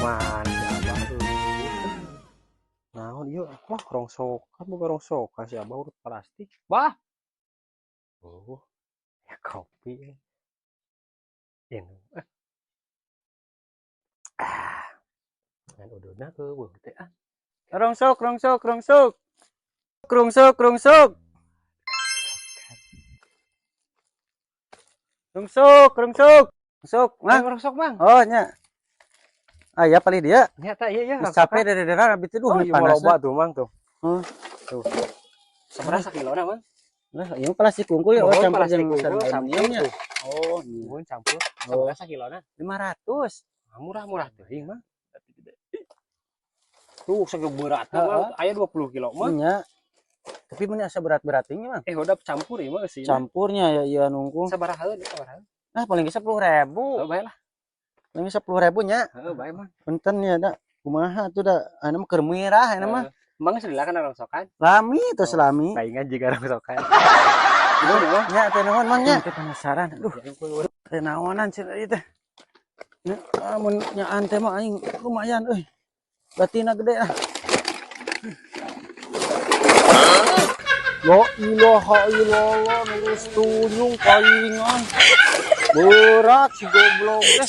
Mana si Abah tuh? Naon ieu? Wah, rongsokan, boga rongsokan si Abah urut plastik. Bah. Oh, ya kopi. Ini. Eh. Ah. Ngan ududna euweuh teh ah. Rongsok, rongsok, rongsok. Rongsok, rongsok. Rongsok, rongsok. Rongsok, Mang, Mang. Rongsok, Mang. Oh, nya. Ah, ya paling dia. Nya tah, iya Geus capek dari daerah abdi teh, duh, Oh, ini iya, panas. Loba tuh, Mang, tuh. Tuh. Sabaraha sakilona, Mang? Nah, ieu plastik unggul ya, oh, Oh, campur plastik jeung unggul, sareng campur aluminiumnya. tuh. Oh, iya. Mun campur. Oh. Sabaraha sakilona? 500. Ah, murah-murah teuing, Mang. Tuh, segi berat Heeh. mah aya 20 kilo mah. Nya. Tapi mun asa berat-berat tinggi, Mang. Eh, udah campur ieu mah eusina. Campurnya ya iya nunggu. Sabaraha heun, sabaraha? Nah, paling ge 10.000. Oh, bae lah. Paling 10.000 nya. Heeh, bae, Mang. Punten ya da. Kumaha tuh da? Anu mah keur mirah anu mah. Mang selila kana rongsokan. Lami tuh Oh. selami. Palingan jiga rongsokan. Nuhun ya, Mang. Nya teh nuhun, Mang, nya. Teh penasaran. Aduh, teh naonan cenah ieu teh. Nya amun nyaan teh mah aing lumayan euy. Batina gede ah. La ilaha illallah, nurus tunyung palingan. Berat si goblok teh.